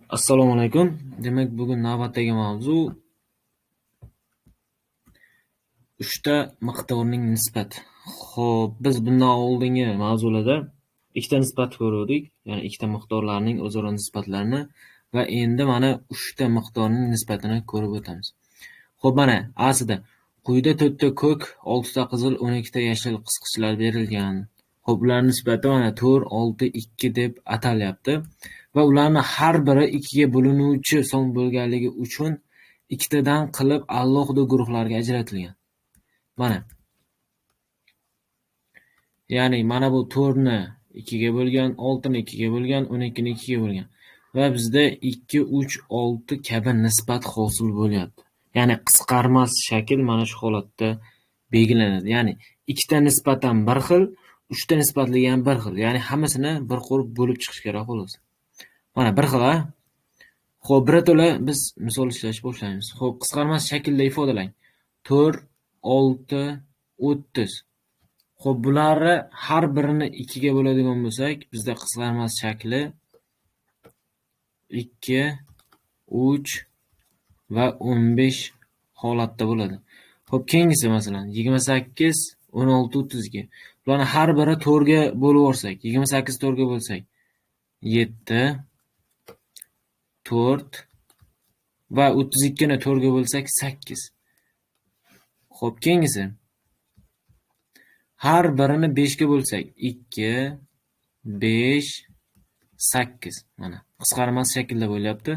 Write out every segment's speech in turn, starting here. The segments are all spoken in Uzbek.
Assalomu alaykum. Demak, bugun navbatdagi mavzu uchta miqdorning nisbati. Xo'p, biz bundan oldingi mavzularda ikkita nisbat ko'rdik, ya'ni ikkita miqdorlarning o'zaro nisbatlarini va endi mana uchta miqdorning nisbatini ko'rib o'tamiz. Xo'p, mana A-sida quyida 4 ta ko'k, 6 ta qizil, 12 ta yashil qisqichlar berilgan. Xo'p, ularning nisbati mana 4, 6, 2 deb atalyapti. Va ularni har biri 2 ga bo'linuvchi son bo'lganligi uchun ikkitadan qilib alohida guruhlarga ajratilgan. Mana. Ya'ni mana bu 4 ni 2 ga bo'lgan, 6 ni 2 ga bo'lgan, 12 ni 2 ga bo'lgan. Va bizda 2, 3, 6 kabi nisbat hosil bo'lyapti. Ya'ni qisqarmas shakl mana shu holatda belgilanadi. Ya'ni ikkita nisbat ham bir xil, uchta nisbatligi ham bir xil. Ya'ni hammasini bir qo'l bo'lib chiqish kerak xolos. Mana bir xil, ha? Xo'p, birato'la biz misol ishlashni boshlaymiz. Xo'p, qisqarmas shaklda ifodalang. 4, 6, 30. Xo'p, bularni har birini 2 ga bo'ladigan bo'lsak, bizda qisqarmas shakli 2, 3 va 15 holatda bo'ladi. Xo'p, keyingisi masalan 28, 16, 32. Bularni har biri 4 ga bo'lib olsak, 28 4 ga bo'lsak, 7, 4 va 32 ni 4 ga bo'lsak 8. Xo'p, keyingisi har birini 5 ga bo'lsak 2, 5, 8. Mana qisqarmas shaklda bo'lyapti.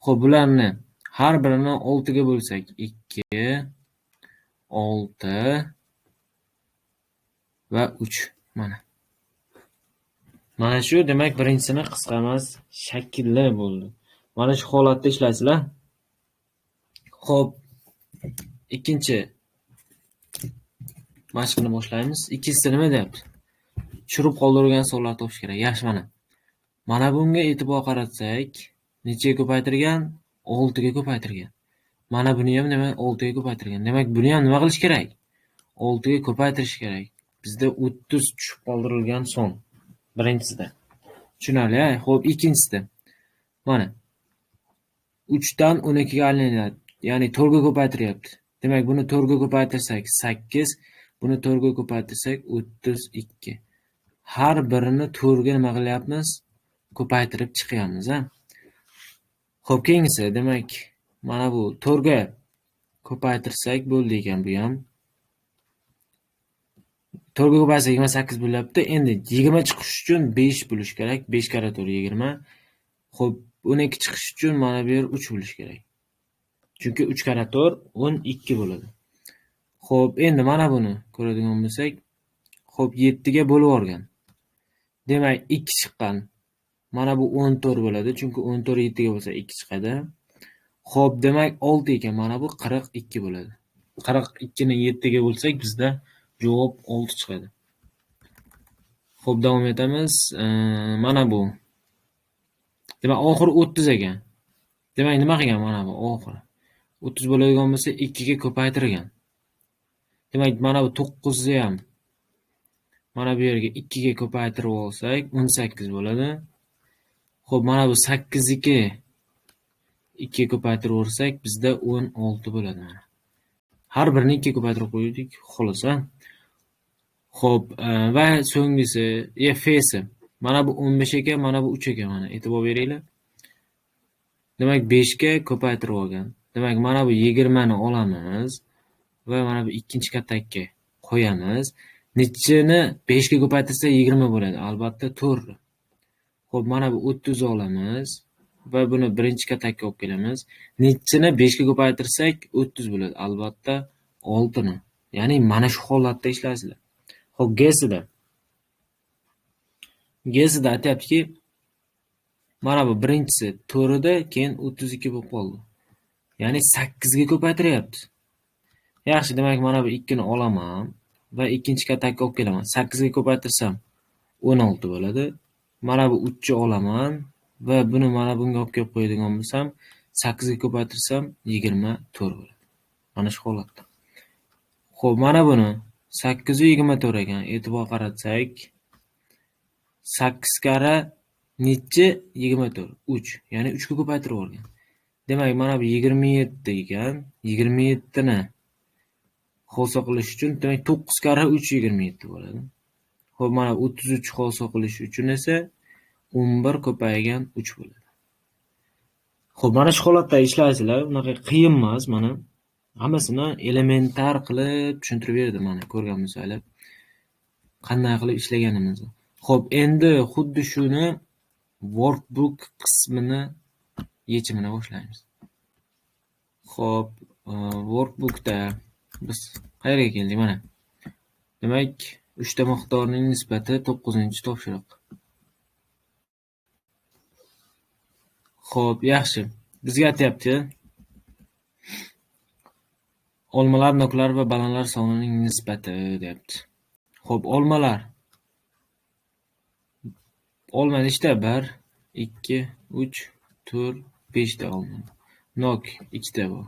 Xo'p, bularni har birini 6 ga bo'lsak 2, 6 va 3. Mana. Mana shu demak birinchisini qisqarmas shaklli bo'ldi. Mana shu holatda ishlaysizlar. Xo'p, ikkinchi mashqni boshlaymiz. Ikkinchisi nima deyapti? Tushirib qoldirilgan sonlarni topish kerak. Yaxshi, mana. Mana bunga e'tibor qaratsak, nechaga ko'paytirgan? 6 ga ko'paytirgan. Mana buni ham demak 6 ga ko'paytirgan. Demak, buni ham nima qilish kerak? 6 ga ko'paytirish kerak. Bizda 30 tushib qoldirilgan son birinchisida. Tushunarli, xo'p, ikkinchisida. Mana 3 dan 12 ga aylanyapti. Ya'ni 4 ga ko'paytiryapti. Demak, buni 4 ga ko'paytirsak 8, buni 4 ga ko'paytirsak 32. Har birini 4 ga nima qilyapmiz? Ko'paytirib chiqyapmiz, ha? Xo'p, keyingisi, demak, mana bu 4 ga ko'paytirsak bo'ldi ekan bu ham. 4 ga ko'paytirsak 28 bo'lyapti. Endi 20 chiqish uchun 5 bo'lish kerak. 5 karra 4 20. Xo'p, 12 chiqish uchun mana bu yer 3 bo'lish kerak. Chunki 3 karra 4 12 bo'ladi. Xo'p, endi mana buni ko'radigan bo'lsak, xo'p 7 ga bo'lib olgan. Demak, 2 chiqqan. Mana bu 14 bo'ladi, chunki 14 7 ga bo'lsa 2 chiqadi. Xo'p, demak 6 ekan, mana bu 42 bo'ladi. 42 ni 7 ga bo'lsak bizda javob 6 chiqadi. Xo'p, davom etamiz. Mana bu. Demak, oxiri 30 ekan. Demak, nima qilgan mana bu oxiri? 30 bo'ladigan bo'lsa 2 ga ko'paytirgan. Demak, mana bu 9 ni ham mana bu yerga 2 ga ko'paytirib olsak 18 bo'ladi. Xo'p, mana bu 8 ga 2 ga ko'paytirib olsak bizda 16 bo'ladi mana. Har birini 2 ga ko'paytirib qo'ydik, xolos, ha? Xo'p, va so'nggisi F-si. Mana bu 15 ekan, mana bu 3 ekan, mana e'tibor beringlar. Demak, 5 ga ko'paytirib olgan. Demak, mana bu 20 ni olamiz va mana bu ikkinchi katakka qo'yamiz. Nechini 5 ga ko'paytirsa 20 bo'ladi? Albatta 4. Xo'p, mana bu 30 olamiz va buni birinchi katakka olib kelamiz. Nechini 5 ga ko'paytirsak 30 bo'ladi? Albatta 6 ni. Ya'ni mana shu holatda ishlaysizlar. Xo'p, G-sida. G-sida aytyaptiki, mana bu birinchisi 4 edi, keyin 32 bo'lib qoldi. Ya'ni 8 ga ko'paytiryapti. Yaxshi, demak mana bu 2 ni olaman va ikkinchi katakka olib kelaman. 8 ga ko'paytirsam 16 bo'ladi. Mana bu 3 ni olaman va buni mana bunga olib kelib qo'yadigan bo'lsam, 8 ga ko'paytirsam 24 bo'ladi. Mana shu holatda. Xo'p, mana buni 824 ekan. E'tibor qaratsak, 8 karra Nechi? 24. 3. Ya'ni 3 ga ko'paytirib yuborgan. Demak, mana bu 27 ekan. 27 ni xulosa qilish uchun demak 9 karra 3 27 bo'ladi. Xo'p, mana 33 xulosa qilish uchun esa 11 ko'paygan 3 bo'ladi. Xo'p, mana shu holatda ishlaysizlar, unaqa qiyin emas, mana hammasini elementar qilib tushuntirib berdim, mana ko'rgan bo'lsanglar qanday qilib ishlaganimizni. Xo'p, endi xuddi shuni workbook qismini yechimini boshlaymiz. Xo'p, workbookda biz qayerga keldik mana? Demak, 3 ta miqdorning nisbati 9-topshiriq. Xo'p, yaxshi. Bizga aytyapti. Olmalar, noklar va bananlar sonining nisbati deyapti. Xo'p, olmalar. Olma nechta? 1, 2, 3, 4, 5 ta olma. Nok 2 ta bor.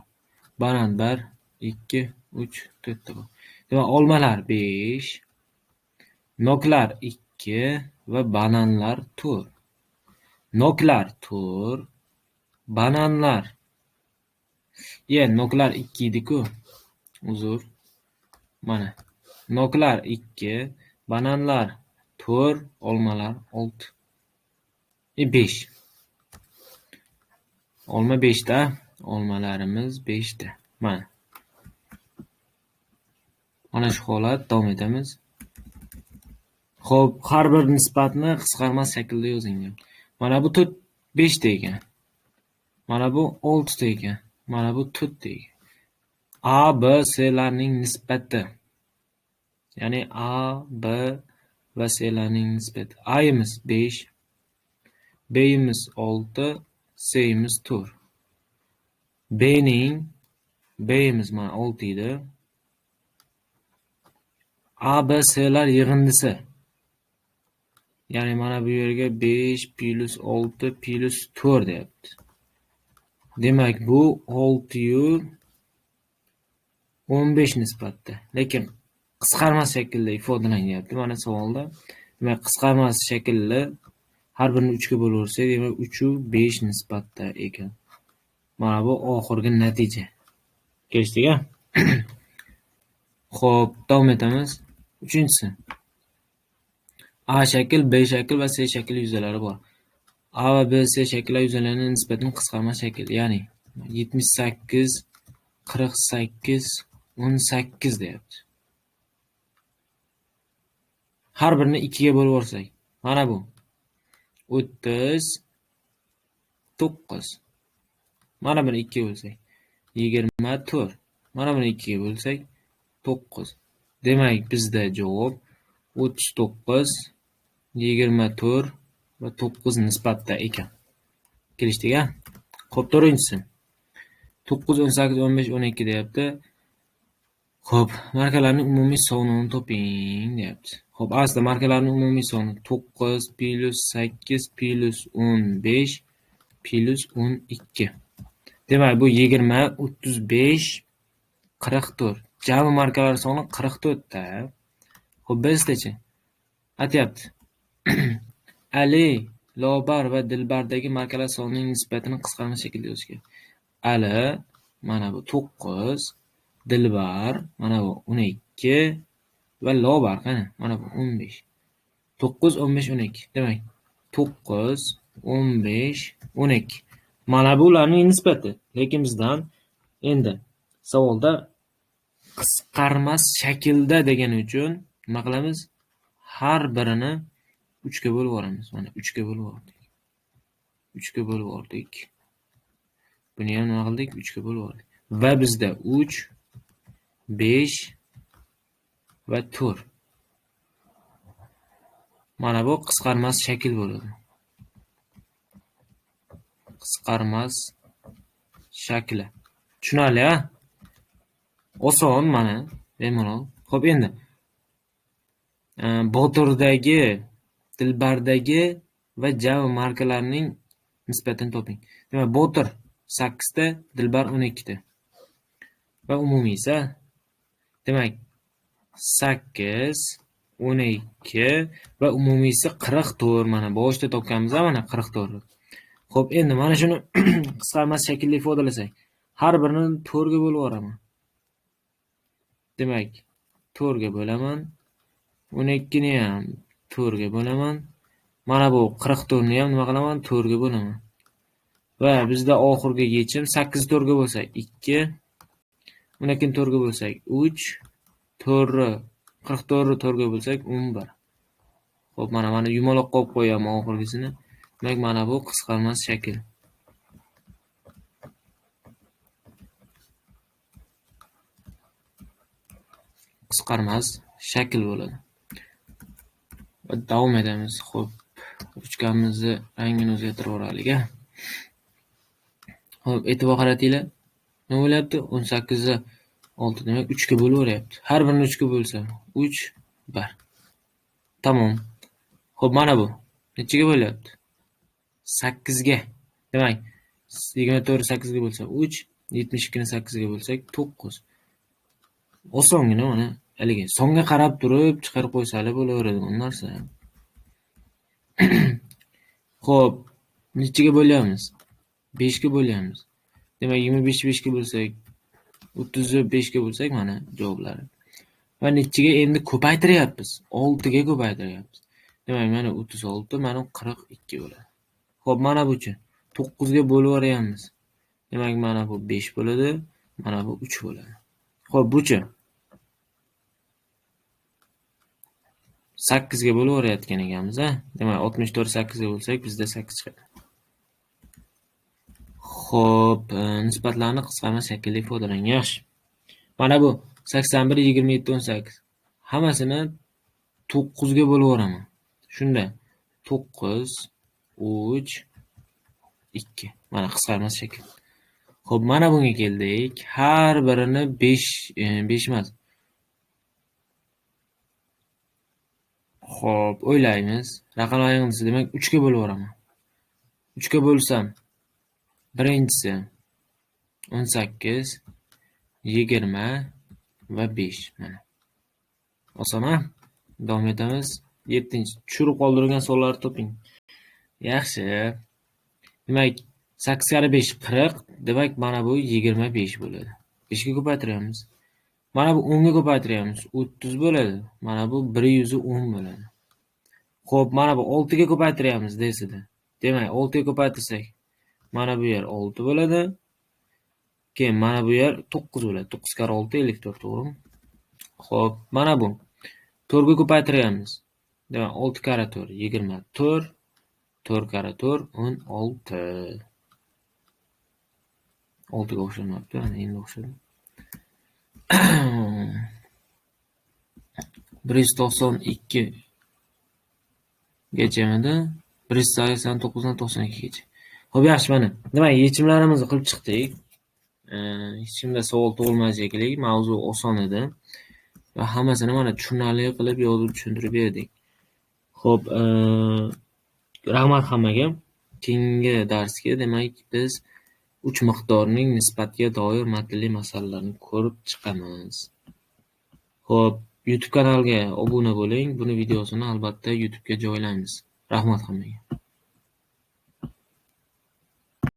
Banan 1, 2, 3, 4 ta bor. Demak, olmalar 5, noklar 2 va bananlar 4. Noklar 4, bananlar. Noklar 2 edi-ku. Uzr. Mana. Noklar 2, bananlar 4, olmalar 6. 5. Olma 5 ta, olmalarimiz 5 ta. Mana. Mana shu holat davom etamiz. Xo'p, har bir nisbatni qisqarmas shaklda yozing. Mana bu 4 5 ta ekan. Mana bu 6 ta ekan. Mana bu 4 ta ekan. A, B, C larning nisbati. Ya'ni A, B va C larning nisbati. A'yimiz 5, B'yimiz 6, C'yimiz 4. B'yimiz mana 6 edi. A, B, C lar yig'indisi. Ya'ni mana bu yerga 5 + 6 + 4 deyapti. Demak, bu 6 15 nisbatda. Lekin qisqarmas shaklda ifodalanyapti mana savolda. Demak, qisqarmas shaklda har birini 3 ga bo'laversak, demak 3 5 nisbatda ekan. Mana bu oxirgi natija. Kelishdik-a? Xo'p, davom etamiz. Uchinchisi. A shakl, B shakl va C shakl yuzalari bor. A va B, C shakllar yuzalarining nisbatini qisqarma shakl, ya'ni 78, 48, 18 deyapti. Har birini 2 ga bo'lib yuborsak, mana bu 39. Mana buni 2 ga bo'lsak 24. Mana buni 2 ga bo'lsak 9. Demak, bizda javob 39, 24 va 9 nisbatda ekan. Kelishdik-a? Xo'p, to'rtinchisi. 9, 18, 15, 12 deyapti. Xo'p, markalarning umumiy sonini toping deyapti. Xo'p, aslida markalarning umumiy soni 9 + 8 + 15 + 12. Demak, bu 20, 35, 44. Jami markalar soni 44 ta. Xo'p, bizdachi aytyapti. Ali, Lobar va Dilbardagi markalar sonining nisbatini qisqarma shaklda yozish kerak. Ali mana bu 9, Dilbar mana bu 12 va Lobar qani mana bu 15. 9, 15, 12. Demak, 9, 15, 12. Mana bu ularning nisbati. Lekin bizdan endi savolda qisqarmas shaklda degani uchun nima qilamiz? Har birini 3 ga bo'lib yuboramiz. Mana 3 ga bo'lib yubordik. 3 ga bo'lib yubordik. Buni ham nima qildik? 3 ga bo'lib yubordik. Va bizda 3, 5 va 4. Mana bu qisqarmas shakl bo'ladi. Qisqarmas shakli. Tushunarli-a? Oson mana, bemalol. Xo'p, endi Botirdagi, Dilbardagi va jami markalarning nisbatini toping. Demak, Botir 8 ta, Dilbar 12 ta. Va umumiysi, demak 8, 12 va umumiysi 44. Mana boshida topganmiz, mana 44. Xo'p, endi mana shuni qisqarmas shaklda ifodalasak, har birini 4 ga bo'lib yuboraman. Demak, 4 ga bo'laman. 12 ni ham 4 ga bo'laman. Mana bu 44 ni ham nima qilaman? 4 ga bo'laman. Va bizda oxirgi yechim 8 4 ga bo'lsak 2, 12 ni 4 ga bo'lsak 3, 4 44 ni 4 ga bo'lsak 11. Xo'p, mana yumaloq qo'yib qo'yaman oxirgisini. Demak, mana bu qisqarmas shakl. Qisqarmas shakl bo'ladi. Va davom etamiz. Xo'p, ruchkamizni rangini o'zgartirib yuboraylik-a. Xo'p, e'tibor qaratinglar. Nima bo'lyapti? 18 ni 6, demak 3 ga bo'lib yuboryapti. Har birini 3 ga bo'lsam 3 1. Tamom. Xo'p, mana bu nechaga bo'lyapti? 8 ga. Demak, 24 ni 8 ga bo'lsak 3, 72 ni 8 ga bo'lsak 9. Osongina mana haligi songa qarab turib chiqarib qo'ysalar bo'laveradi bu narsa. Xo'p, nechaga bo'lyapmiz? 5 ga bo'lyapmiz. Demak, 25 5 ga bo'lsak, 30 ni 5 ga bo'lsak, mana javoblari. Va nechaga endi ko'paytiryapmiz? 6 ga ko'paytiryapmiz. Demak, mana 36, mana 42 bo'ladi. Xo'p, mana buchi 9 ga bo'lib yuboryapmiz. Demak, mana bu 5 bo'ladi, mana bu 3 bo'ladi. Xo'p, buchi 8 ga bo'lib yuborayotgan ekanmiz, a? Demak, 64 8 ga bo'lsak, bizda 8 chiqadi. Xo'p, nisbatlarni qisqarma shaklda ifodalang. Yaxshi. Mana bu 81 27 18. Hammasini 9 ga bo'lib yuboraman. Shunda 9 3 2. Mana qisqarmas shakl. Xo'p, mana bunga keldik. Har birini 5 emas. Xo'p, o'ylaymiz. Raqamlar yig'indisi, demak 3 ga bo'lib yuboraman. 3 ga bo'lsam birinchisi 18, 20 va 5. Mana. Oson-a? Davom etamiz. 7-chi. Tushirib qoldirilgan sonlarni toping. Yaxshi. Demak, 8 karra 5 40. Demak, mana bu 25 bo'ladi. 5 ga ko'paytiramiz. Mana bu 10 ga ko'paytiramiz. 30 bo'ladi. Mana bu 110 bo'ladi. Xo'p, mana bu 6 ga ko'paytiramiz desida. Demak, 6 ga ko'paytirsak, mana bu yer 6 bo'ladi. Keyin mana bu yer 9 bo'ladi. 9 karra 6 54, to'g'rimi? Xo'p, mana bu 4 ga ko'paytiramiz. Demak, 6 karra 4 24, 4 karra 4 16. 6 ga o'xshamabdi, ana endi o'xshadi. 192 gachamidi? 189 dan 92 gacha. Xo'p, yaxshi, mana. Demak, yechimlarimizni qilib chiqdik. Hech kimda savol tug'ilmas shekilli, mavzu oson edi. Va hammasini mana tushunarli qilib yozib tushuntirib berdik. Xo'p, rahmat hammaga. Keyingi darsga, demak, biz 3 miqdorning nisbatiga doir matnli masalalarni ko'rib chiqamiz. Xo'p, YouTube kanalga obuna bo'ling. Buni videosini albatta YouTube'ga joylaymiz. Rahmat hammaga.